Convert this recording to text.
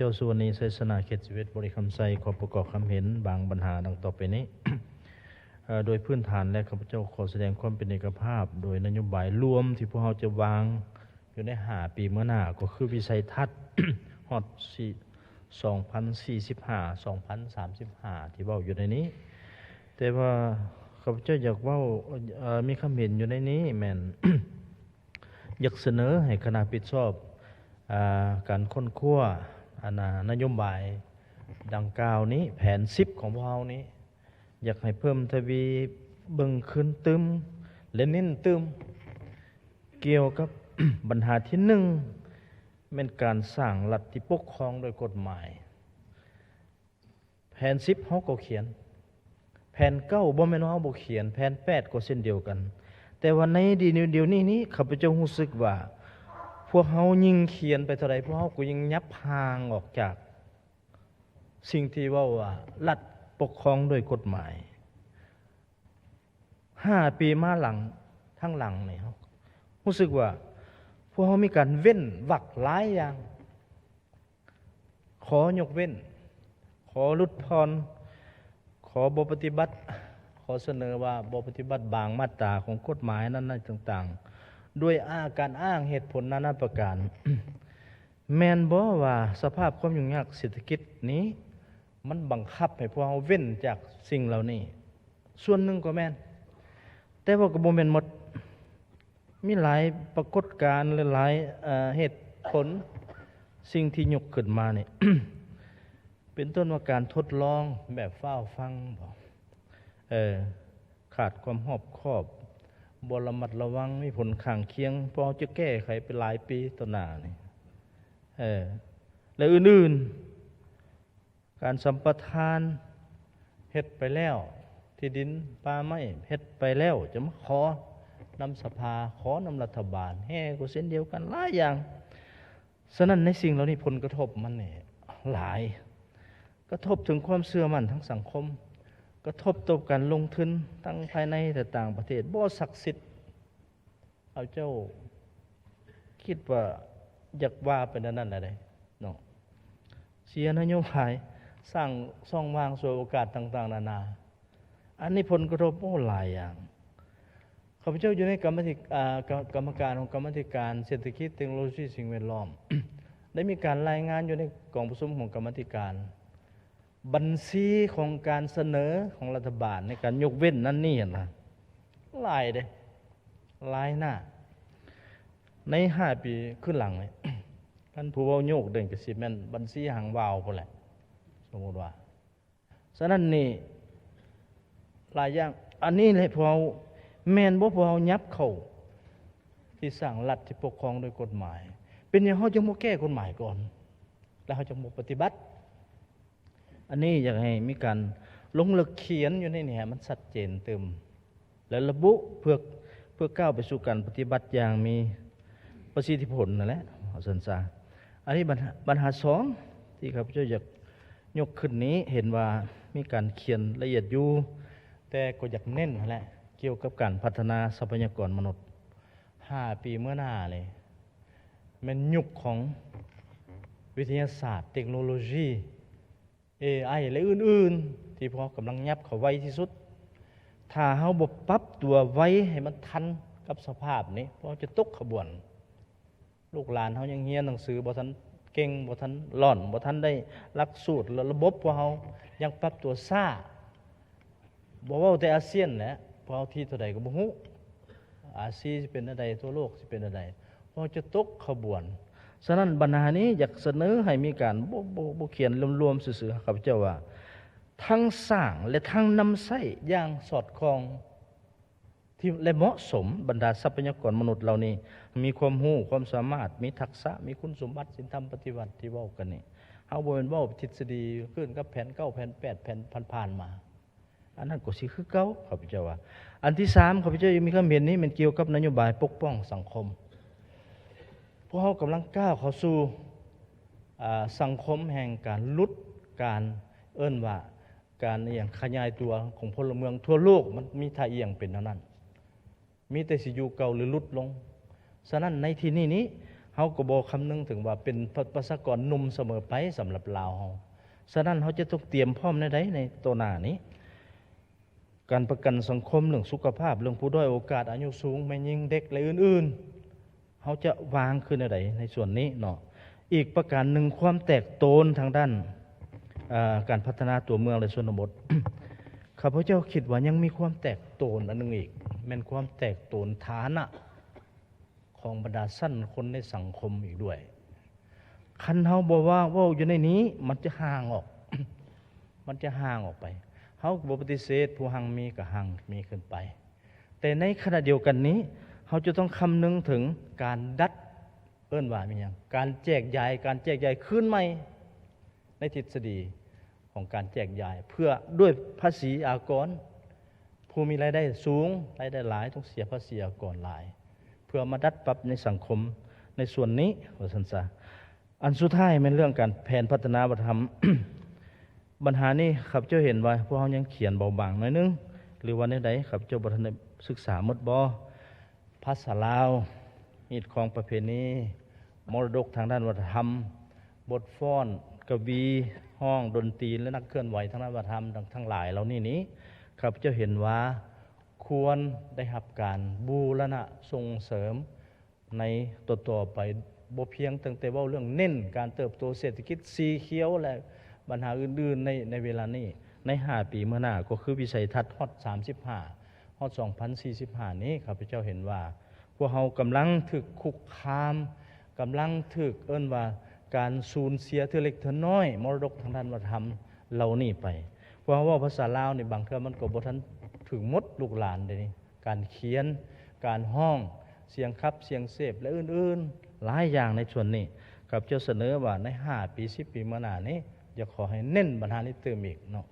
ເຈົ້າສຸວັນນີ ໄຊຊະນາ ເຂດສິບເອັດ ບໍລິຄຳໄຊ ຂໍປະກອບຄຳເຫັນບາງບັນຫາດັ່ງຕໍ່ໄປນີ້. ເອີ ໂດຍພື້ນຖານແລ້ວ ຂ້າພະເຈົ້າຂໍສະແດງຄວາມເປັນເອກະພາບ ໂດຍນະໂຍບາຍລວມທີ່ພວກເຮົາຈະວາງຢູ່ໃນຫ້າປີເມືອໜ້າ ກໍຄືວິໄສທັດຮອດສີ່ ສອງພັນສີ່ສິບຫ້າ ສອງພັນສາມສິບຫ້າ ທີ່ເວົ້າຢູ່ໃນນີ້. ແຕ່ວ່າຂ້າພະເຈົ້າຢາກເວົ້າ ເອີ ມີຄຳເຫັນຢູ່ໃນນີ້ແມ່ນ ຢາກສະເໜີໃຫ້ຄະນະຜິດຊອບ ອາ ການຄົ້ນຄວ້າ ອັນນະ ນະໂຍບາຍດັ່ງກ່າວນີ້ ແຜນສິບຂອງພວກເຮົານີ້ ຢາກໃຫ້ເພີ່ມທະວີເບິ່ງຄືນຕື່ມ ແລະ ເນັ້ນຕື່ມ ກ່ຽວກັບບັນຫາທີໜຶ່ງ ແມ່ນການສ້າງລັດທີ່ປົກຄອງໂດຍກົດໝາຍ. ແຜນສິບເຮົາກໍຂຽນ, ແຜນເກົ້າບໍ່ແມ່ນວ່າເຮົາບໍ່ຂຽນ, ແຜນແປດກໍເຊັ່ນດຽວກັນ. ແຕ່ວ່າໃນດຽວນີ້ນີ້ ຂ້າພະເຈົ້າຮູ້ສຶກວ່າ ພວກເຮົາຍິ່ງຂຽນໄປເທົ່າໃດ ພວກເຮົາກໍຍິ່ງຫຍັບຫ່າງອອກຈາກສິ່ງທີ່ເວົ້າວ່າລັດປົກຄອງໂດຍກົດໝາຍ. ຫ້າປີມາຫຼັງ ທາງຫຼັງນີ້ ຮູ້ສຶກວ່າພວກເຮົາມີການເວັ້ນວັກຫຼາຍຢ່າງ. ຂໍຍົກເວັ້ນ, ຂໍຫຼຸດຜ່ອນ, ຂໍບໍ່ປະຕິບັດ, ຂໍສະເໜີວ່າບໍ່ປະຕິບັດບາງມາດຕາຂອງກົດໝາຍນັ້ນໆຕ່າງໆ ດ້ວຍອາ ການອ້າງເຫດຜົນນານາປະການ. ແມ່ນບໍ່ວ່າສະພາບຄວາມຫຍຸ້ງຍາກເສດຖະກິດນີ້ ມັນບັງຄັບໃຫ້ພວກເຮົາເວັ້ນຈາກສິ່ງເຫຼົ່ານີ້? ສ່ວນໜຶ່ງກໍແມ່ນ, ແຕ່ວ່າກໍບໍ່ແມ່ນໝົດ. ມີຫຼາຍປາກົດການ ແລະ ຫຼາຍ ເອີ ເຫດຜົນ ສິ່ງທີ່ຍົກຂຶ້ນມານີ້ ເປັນຕົ້ນວ່າການທົດລອງແບບຟ້າວຟັ່ງບໍ ເອີ ຂາດຄວາມຮອບຄອບ, ບໍ່ລະມັດລະວັງ, ມີຜົນຂ້າງຄຽງ, ພວກເຮົາຈະແກ້ໄຂໄປຫຼາຍປີຕໍ່ໜ້ານີ້ ເອີ ແລະ ອື່ນໆ. ການສຳປະທານເຮັດໄປແລ້ວ, ທີ່ດິນປ່າໄມ້ເຮັດໄປແລ້ວ ຈະມາຂໍນຳສະພາ, ຂໍນຳລັດຖະບານ, ແຮ່ກໍເຊັ່ນດຽວກັນ, ຫຼາຍຢ່າງ. ສະນັ້ນ ໃນສິ່ງເຫຼົ່ານີ້ ຜົນກະທົບມັນນີ້ຫຼາຍ, ກະທົບເຖິງຄວາມເຊື່ອໝັ້ນທາງສັງຄົມ, ກະທົບຕໍ່ການລົງທຶນທັງພາຍໃນ ແລະ ຕ່າງປະເທດ, ບໍ່ສັກສິດ. ເອົາ ເຈົ້າຄິດວ່າຢາກວ່າໄປແນວນັ້ນແຫຼະເດ້ເນາະ, ເສຍນະໂຍບາຍ, ສ້າງຊ່ອງວ່າງສວຍໂອກາດຕ່າງໆນານາ. ອັນນີ້ຜົນກະທົບ ໂອ້ ຫຼາຍຢ່າງ. ຂ້າພະເຈົ້າຢູ່ໃນກຳມາທິ ອາ ກຳ ກຳມະການຂອງກຳມາທິການເສດຖະກິດ, ເຕັກໂນໂລຊີ, ສິ່ງແວດລ້ອມ ໄດ້ມີການລາຍງານຢູ່ໃນກອງປະຊຸມຂອງກຳມາທິການ ບັນຊີຂອງການສະເໜີຂອງລັດຖະບານໃນການຍົກເວັ້ນນັ້ນນີ້ຫັ້ນນະ ຫຼາຍເດ້, ຫຼາຍໜ້າ. ໃນຫ້າປີຄືນຫຼັງນີ້ ຄັນຜູ້ເວົ້າໂຍກເດັ່ນກໍຊິແມ່ນບັນຊີຫາງວາວພຸ້ນແຫຼະ ສົມມຸດວ່າ. ສະນັ້ນນີ້ ຫຼາຍຢ່າງ ອັນນີ້ແຫຼະ ພວກເຮົາ ແມ່ນບໍ່ ພວກເຮົາຫຍັບເຂົ້າທີ່ສ້າງລັດທີ່ປົກຄອງໂດຍກົດໝາຍ? ເປັນຫຍັງເຮົາຈຶ່ງບໍ່ແກ້ກົດໝາຍກ່ອນ ແລ້ວເຮົາຈຶ່ງບໍ່ປະຕິບັດ? ອັນນີ້ຢາກໃຫ້ມີການລົງເລິກຂຽນຢູ່ໃນນີ້ໃຫ້ມັນຊັດເຈນຕື່ມ ແລະ ລະບຸເພື່ອ ເພື່ອກ້າວໄປສູ່ການປະຕິບັດຢ່າງມີປະສິດທິຜົນນັ້ນແຫຼະ ເວົ້າຊັ້ນຊະ. ອັນນີ້ບັນຫາ ບັນຫາສອງທີ່ຂ້າພະເຈົ້າຢາກຍົກຂຶ້ນນີ້ ເຫັນວ່າມີການຂຽນລະອຽດຢູ່ ແຕ່ກໍຢາກເນັ້ນຫັ້ນແຫຼະ ກ່ຽວກັບການພັດທະນາຊັບພະຍາກອນມະນຸດ. ຫ້າປີເມືອໜ້ານີ້ ແມ່ນຍຸກຂອງວິທະຍາສາດ, ເຕັກໂນໂລຊີ, ເອໄອ ແລະ ອື່ນໆ ທີ່ພວກເຮົາກຳລັງຫຍັບເຂົ້າໄວທີ່ສຸດ. ຖ້າເຮົາບໍ່ປັບຕົວໄວໃຫ້ມັນທັນກັບສະພາບນີ້ ພວກເຮົາຈະຕົກຂະບວນ. ລູກຫຼານເຮົາຍັງຮຽນໜັງສືບໍ່ທັນເກັ່ງ, ບໍ່ທັນລ່ອນ, ບໍ່ທັນໄດ້ຫຼັກສູດ ແລະ ລະບົບ, ພວກເຮົາຍັງປັບຕົວຊ້າ. ບໍ່ເວົ້າແຕ່ອາຊຽນແຫຼະ, ພວກເຮົາທີ່ເທົ່າໃດກໍບໍ່ຮູ້ ອາຊີຊິເປັນແນວໃດ, ທົ່ວໂລກຊິເປັນແນວໃດ, ພວກເຮົາຈະຕົກຂະບວນ. ສະນັ້ນ ບັນຫານີ້ຢາກສະເໜີໃຫ້ມີການ ບໍ່ ບໍ່ ບໍ່ຂຽນລວມໆຊື່ໆ ຂ້າພະເຈົ້າວ່າ ທັງສ້າງ ແລະ ທັງນຳໃຊ້ຢ່າງສອດຄ່ອງທີ່ ແລະ ເໝາະສົມ. ບັນດາຊັບພະຍາກອນມະນຸດເຫຼົ່ານີ້ ມີຄວາມຮູ້ຄວາມສາມາດ, ມີທັກສະ, ມີຄຸນສົມບັດ, ສິນທຳປະຕິວັດທີ່ເວົ້າກັນນີ້, ເຮົາບໍ່ແມ່ນເວົ້າທິດສະດີຄືນກັບແຜນເກົ້າ ແຜນແປດ ແຜນຜ່ານໆມາ. ອັນນັ້ນກໍຊິຄືເກົ່າ ຂ້າພະເຈົ້າວ່າ. ອັນທີສາມ ຂ້າພະເຈົ້າຍັງມີຄວາມເຫັນນີ້ ແມ່ນກ່ຽວກັບນະໂຍບາຍປົກປ້ອງສັງຄົມ. ພວກເຮົາກຳລັງກ້າວເຂົ້າສູ່ ອາ ສັງຄົມແຫ່ງການຫຼຸດ ການເອີ້ນວ່າ ການອີ່ຫຍັງ ຂະຫຍາຍຕົວຂອງພົນລະເມືອງທົ່ວໂລກ ມັນມີທ່າອ່ຽງເປັນແນວນັ້ນ. ມີແຕ່ຊິຢູ່ເກົ່າ ຫຼື ຫຼຸດລົງ. ສະນັ້ນ ໃນທີ່ນີ້ນີ້ ເຮົາກໍບໍ່ຄຳນຶງເຖິງວ່າເປັນປະຊາກອນໜຸ່ມສະເໝີໄປສຳລັບລາວເຮົາ. ສະນັ້ນເຮົາຈະຕ້ອງຕຽມພ້ອມແນວໃດໃນຕໍ່ໜ້ານີ້? ການປະກັນສັງຄົມ, ເລື່ອງສຸຂະພາບ, ເລື່ອງຜູ້ດ້ອຍໂອກາດ, ອາຍຸສູງ, ແມ່ຍິງ, ເດັກ ແລະ ອື່ນໆ ເຮົາຈະວາງຄືແນວໃດໃນສ່ວນນີ້ເນາະ? ອີກປະການໜຶ່ງ, ຄວາມແຕກໂຕນທາງດ້ານ ເອີ ການພັດທະນາຕົວເມືອງ ແລະ ຊົນນະບົດ. ຂ້າພະເຈົ້າຄິດວ່າຍັງມີຄວາມແຕກໂຕນອັນໜຶ່ງອີກ, ແມ່ນຄວາມແຕກໂຕນຖານະຂອງບັນດາຊັ້ນຄົນໃນສັງຄົມອີກດ້ວຍ. ຄັນເຮົາບໍ່ວ່າເວົ້າຢູ່ໃນນີ້, ມັນຈະຫ່າງອອກ, ມັນຈະຫ່າງອອກໄປ. ເຮົາກໍບໍ່ປະຕິເສດ, ຜູ້ຮັ່ງມີກໍຮັ່ງມີຂຶ້ນໄປ. ແຕ່ໃນຂະນະດຽວກັນນີ້, ເຮົາຈະຕ້ອງຄຳນຶງເຖິງການດັດ, ເອີ້ນວ່າມີຫຍັງ? ການແຈກຢາຍ, ການແຈກຢາຍຄືນໃໝ່ໃນທິດສະດີຂອງການແຈກຢາຍ ເພື່ອດ້ວຍພາສີອາກອນ. ຜູ້ມີລາຍໄດ້ສູງ, ລາຍໄດ້ຫຼາຍ, ຕ້ອງເສຍພາສີອາກອນຫຼາຍ ເພື່ອມາດັດປັບໃນສັງຄົມໃນສ່ວນນີ້ ວ່າຊັ້ນຊະ. ອັນສຸດທ້າຍແມ່ນເລື່ອງການແຜນພັດທະນາວັດທະນະທຳ. ບັນຫານີ້ຂ້າພະເຈົ້າເຫັນວ່າພວກເຮົາຍັງຂຽນເບົາບາງໜ້ອຍໜຶ່ງ ຫຼືວ່າແນວໃດ ຂ້າພະເຈົ້າບໍ່ທັນໄດ້ສຶກສາໝົດບໍ? ພາສາລາວ, ຮີດຄອງປະເພນີ, ມໍລະດົກທາງດ້ານວັດທະນະທຳ, ບົດຟ້ອນ, ກະວີ, ຮ້ອງ, ດົນຕີ ແລະ ນັກເຄື່ອນໄຫວທາງດ້ານວັດທະນະທຳທັງ ທັງຫຼາຍເຫຼົ່ານີ້ນີ້ ຂ້າພະເຈົ້າເຫັນວ່າຄວນໄດ້ຮັບການບູລະນະສົ່ງເສີມ ໃນຕໍ່ໆໄປ, ບໍ່ພຽງຕັ້ງແຕ່ເວົ້າເລື່ອງເນັ້ນການເຕີບໂຕເສດຖະກິດສີຂຽວ ແລະ ບັນຫາອື່ນໆໃນ ໃນເວລານີ້, ໃນຫ້າປີເມືອໜ້າ ກໍຄືວິໄສທັດຮອດສາມສິບຫ້າ ຮອດສອງພັນສີ່ສິບຫ້ານີ້, ຂ້າພະເຈົ້າເຫັນວ່າພວກເຮົາກຳລັງຖືກຄຸກຄາມ, ກຳລັງຖືກເອີ້ນວ່າການສູນເສຍເທື່ອເລັກເທື່ອນ້ອຍ ມໍລະດົກທາງດ້ານວັດທະນະທຳເຫຼົ່ານີ້ໄປ. ພວກເຮົາເວົ້າພາສາລາວນີ້ ບາງເທື່ອມັນກໍບໍ່ທັນຖືກໝົດລູກຫຼານເດນີ້. ການຂຽນ, ການຮ້ອງ, ສຽງຂັບ, ສຽງເສບ ແລະ ອື່ນໆ ຫຼາຍຢ່າງໃນສ່ວນນີ້. ຂ້າພະເຈົ້າສະເໜີວ່າໃນຫ້າປີ, ສິບປີເມືອໜ້ານີ້ ຢາກຂໍໃຫ້ເນັ້ນບັນຫານີ້ຕື່ມອີກເນາະ.